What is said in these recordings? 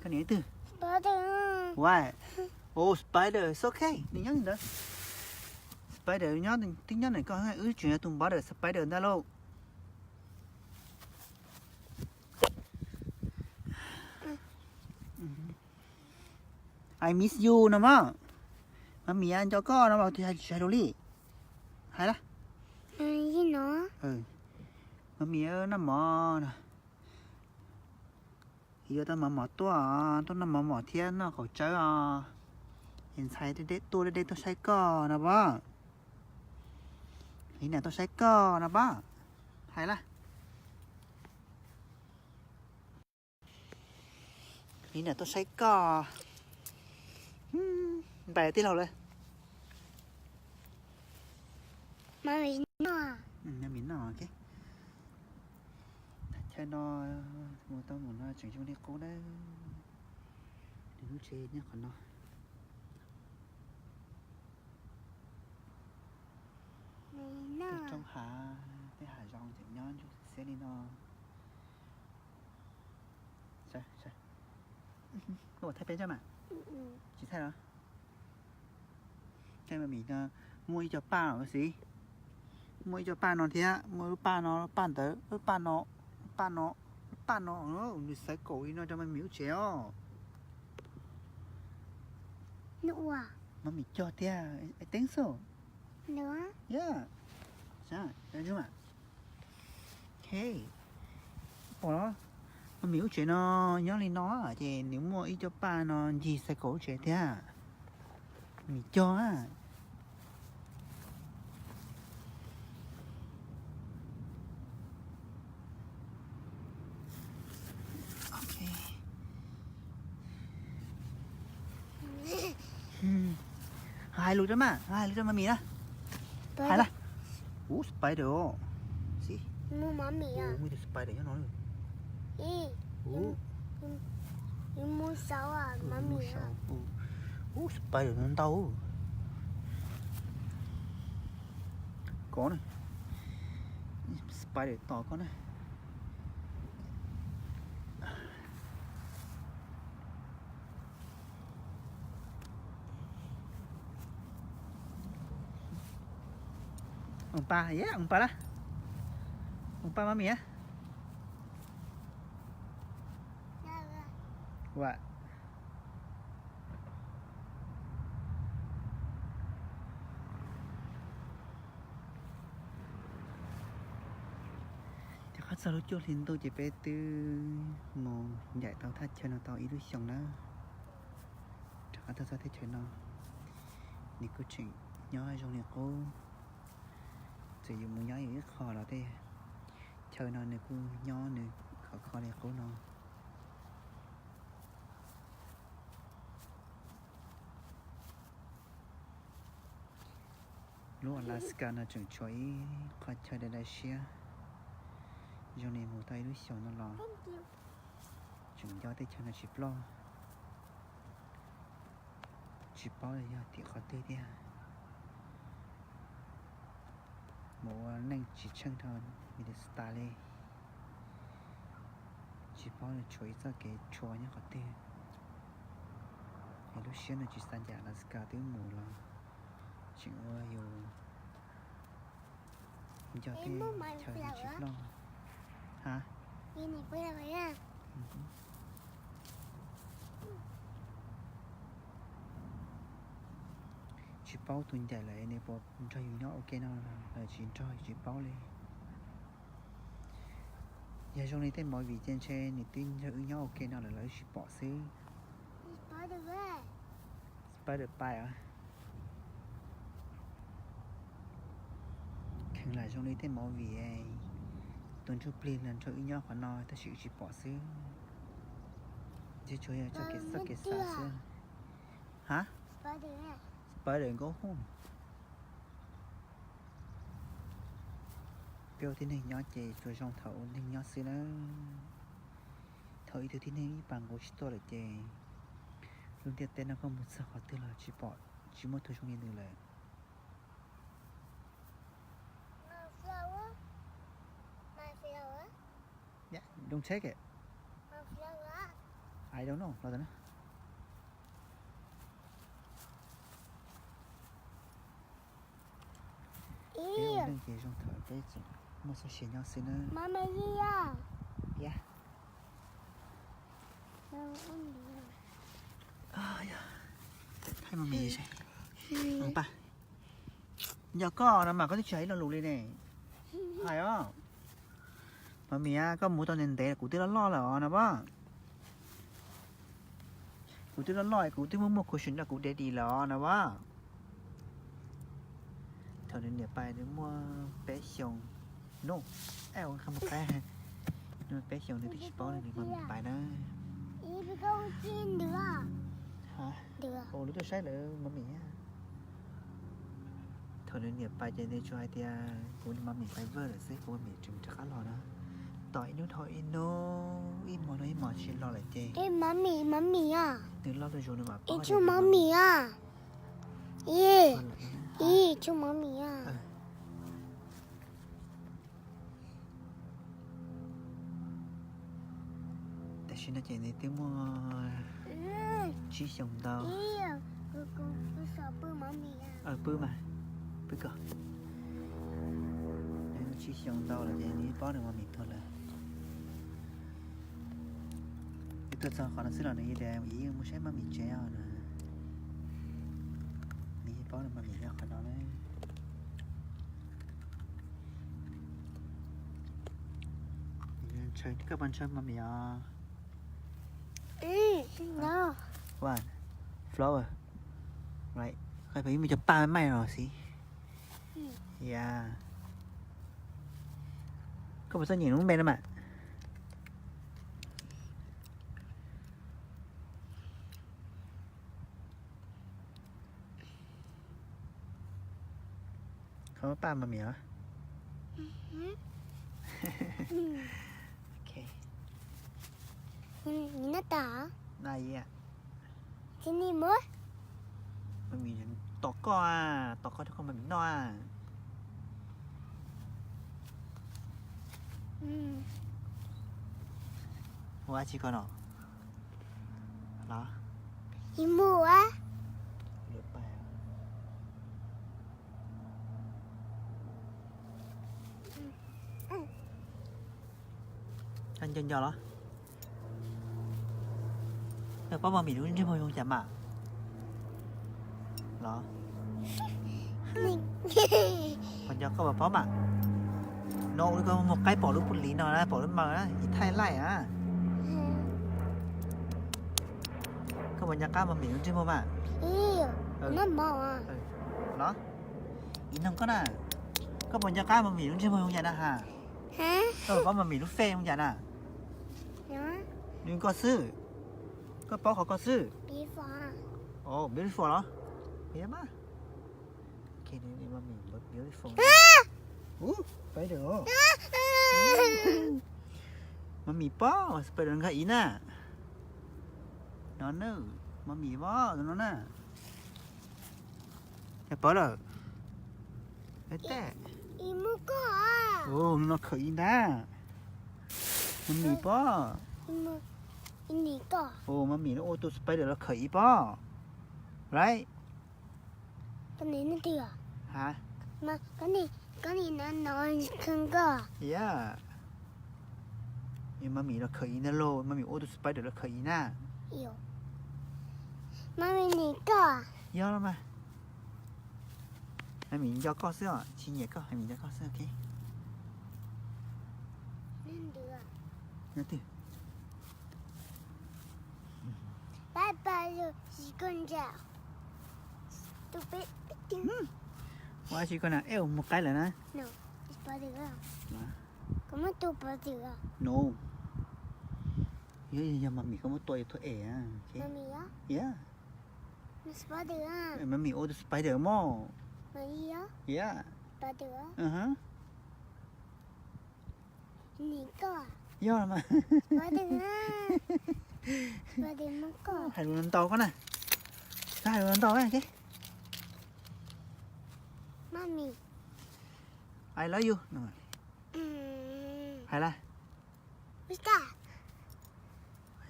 Niam twg? Why? Oh, spider, it's okay, nws nyob li ntawd. Spider nyob, twb nyob ntawm koj, wb tseem yog tus npov ntawm spider ntag lauj. I miss you no mas. Mami nco koj no mas, tus hais tsis hais rau li. Hais lawm. Mami noj mov no. Yuav tau mov mov tuaj, tuaj noj mov mov thiab noj qaum tsawb os. Es ntxhais tuaj deb deb tuaj saib koj no pab. Li niam tuaj saib koj no pab. Hais lawm. Li niam tuaj saib koj. Npais tij laug lawm. Mami noj. Chaw no mus tau mus no tseem zoo li qub na. Nws lub tsev nyob qhov no. Tej roob hav, tej hav zoov tseem nyob ntsuab xiab li no. Thaij peb tso mas. Tsis thaij los? Thaij Mami no, muaj ib co paj xwb. Muaj ib co paj no thiab, muaj lub paj no, paj ntawd, lub paj no, paj no, lub paj no, nws xaiv kaum li no rau Mami lub tsev os. Mami cog tiag, I think so. Yeah. Pom los, Mami lub tsev no nyob li no ces nws muaj ib co paj no ncig xaiv kaum lub tsev thiab. Mami cog. Hais lus rau mas, hais lus rau Mami na. Hais na. Ub, spider os. Muaj tus spider nyob no. Ub, spider no ntau. Kov na. Spider tos koj na. Mus pa, mus pa lawm. Mus pa Mami a. Ces qhov txog lub cuaj hli ntuj ces peb twb mus ncaim tau thaj chaw no tau ib lub xyoos na. Rov qab tuaj txog thaj chaw no, nws kuj tseem nyob zoo li qub. Txawm yus mus nyob yus ib qho los tej chaw no nws kuj nyob nws khov kho li qub no. Lub Alaska no tseem tshuav ib qho chaw dav dav siab, zoo li mus tau ib lub xyoos no los tseem nco tej chaw no tsis ploj. Tsis paub yog tim qhov twg thiab. Mus ua neej tsis tsheej rau Minnesota li. Tsis paub tshuav ib txoj kev tshua nyob qhov twg. Es lub siab no tsis xav ncaim Alaska twb mus los tseem ua yus nco tej chaw tsis ploj. Ha? Tsis paub tus ncaim lawm nws puas nrog yus nyob ua ke no los tsis nrog tsis paub li. Yog zoo li tej movie ces ntshe nws twb nrog wb nyob ua ke no lawm los wb tsis pom xwb. Spider pais. Kheev lam zoo li tej movie, tus ntsuj plig los nrog wb nyob qhov no tab sis wb tsis pom xwb. Ntshe tsuas yog txoj kev xav xwb. Ha? Spider nkauj hub. Peb ua tib neeg nyob ces tsuas zoo thaum ua neeg nyob xwb na. Thaum ib tug tib neeg ib pas nqus tsis tuaj lawm ces lub ntiaj teb no koj mus txog qhov twg los tsis pom, tsis muaj tus zoo li nws lawm. Hais rau no los na. Peb ua neej ces zoo thaum peb tseem muaj txoj sia nyob xwb na. Piab. Thaij mos mis seb. Npaj, nco koj no mas koj twb tsis hais ib lo lus li ne. Hais os. Mos mis, koj mus tau ntev ntev kuv twb loj loj lawm os no pab. Kuv twb loj loj, kuv twb muaj muaj cushion rau kuv daddy lawm os no pab. Thaum nws niam pais nws muaj peb xyoos. No, ua qha mus qab, nws muaj peb xyoos nws twb tsis paub nws mos mis pais na. Ua lub tuaj saib lawv mos mis. Thaum nws niam pais ces nws tsuas hais tias kuv mos mis pais vij lawm xwb, kuv mos mis tseem rov qab los na. Tos ib hnub dhau ib hnub, ib hmo dhau ib hmo tsis los lawm ces nws loj zuj zus nws mam paub. Ib tshuj mos mis. Tam sim no ces nws twb muaj tsib xyoos ntau. Pw mas, pw kom. Nws muaj tsib xyoos ntau lawm ces nws yeej paub nws mos mis tuag lawm. Nws tuaj txog qhov no xwb los nws yeej tias ib mus saib mos mis tsev os no. Nws yeej paub nws mos mis nyob qhov no na. Koj puas ntshaw mos mis os? Flower. Right. Koj puas ib muaj cov paj maij os xwb? Ya. Koj puas txawj nyeem lub npe no mas? Koj paj mos mis os? Ok. Mos mis tos koj, tos koj rau koj mos mis noj. Ua dab tsi koj no? Los? Koj nco nco los? Koj paub mos mis lub ntsej muag zoo cas mas? Los? Puas nco koj puas paub mas? No ua li koj mus qaib pom lub pus liv no na, pom lub maws na, ib thaij laij na. Koj puas nco qab mos mis lub ntsej muag mas? Los? Ib noog koj na, koj puas nco qab mos mis lub ntsej muag zoo cas na has? Koj puas paub mos mis lub face zoo cas na? Nws koj xwb, koj paub qhov koj xwb. Beautiful los? Mas. Mos mis beautiful. Spider. Mos mis pob, spider nkag ib na. No na, mos mis pob no na. Yog paub lawm. Tej. No khawm ib ntag. Mos mis pob. Mos mis no ua tus spider los khawm ib pob. Right. Koj nim no twg? Ha? Koj nim, koj nim no no koj. Yeah. Mos mis los khawm ib ntag lauj, mos mis ua tus spider los khawm ib na. Mos mis nim koj. Yog los mas. Mos mis nco koj xwb os, tsis nyiam koj, mos mis nco koj xwb, ok. Nyob twg? Bye bye, see you later. Ua dab tsi koj na, ej, mus qaib lawm na. No. Yog, yog mos mis koj muab tua yuav tuag es. Yeah. Mos mis ua tus spider mog. Yeah. Yog mas. Hais lus ntau koj na. Koj hais lus ntau, ok. I love you. Hais lawm.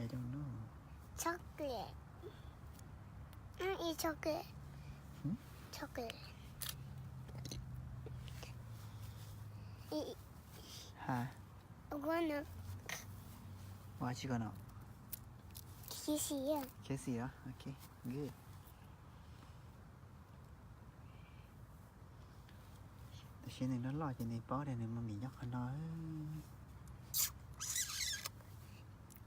I don't know. Chocolate. I eat chocolate. Hmm? Chocolate. I, Hả? I wanna Ua tsi ko no? Kiss you. Kiss you, ok, good. Tam sim nws loj loj ces nws paub tias nws Mummy nyob qhov no.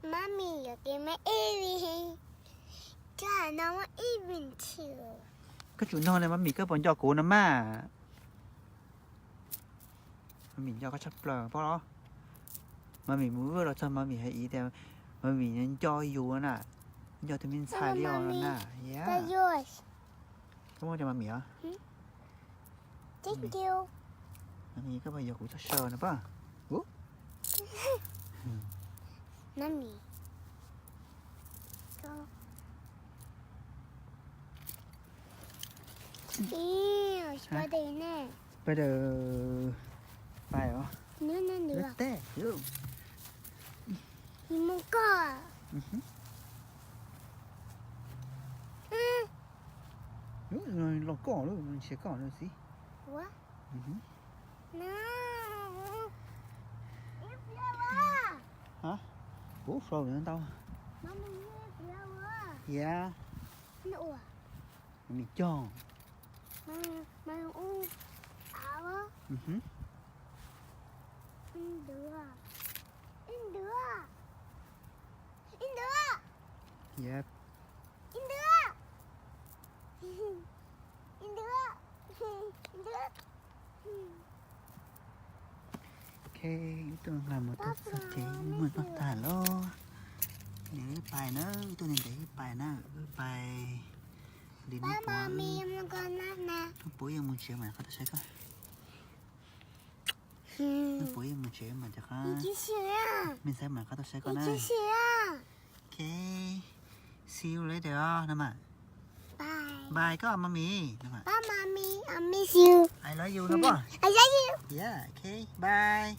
Mummy, you give me everything. Try no one even two. Koj tsum nog na, Mummy koj puas nco kuv no mas. Mummy nco koj tshaj plaws paub los. Mummy mus vwj los txog Mummy hais tias Mummy nco yus na, nco tus me ntxhais li os no na. Yeah. Koj muab rau Mummy os. Thank you. Mummy koj puas yuav kuv txog saw no pob? Mummy. Spider ne. Spider pais os. Lub teb. Mus koj. Los koj lub, nrhiav koj lub xwb. Ua. Ub, flow ntau. Yeah. Mummy cog. Yep. Ok, wb tuaj nqa mus tau txog tsev, muaj noj tag lawm. Nws wb pais na, wb tuaj ntev ntev wb pais na, wb pais li Nub Puav, Nub Puav yeej mus tsev mas qhov tau saib koj. Nub Puav yeej mus tsev mas cov qab me ntxhais mas qhov tau saib koj na. Ok, see you later no mas. Bye koj Mummy no mas. Bye Mommy, I miss you. I love you no pob. I love you. Yeah, ok, bye.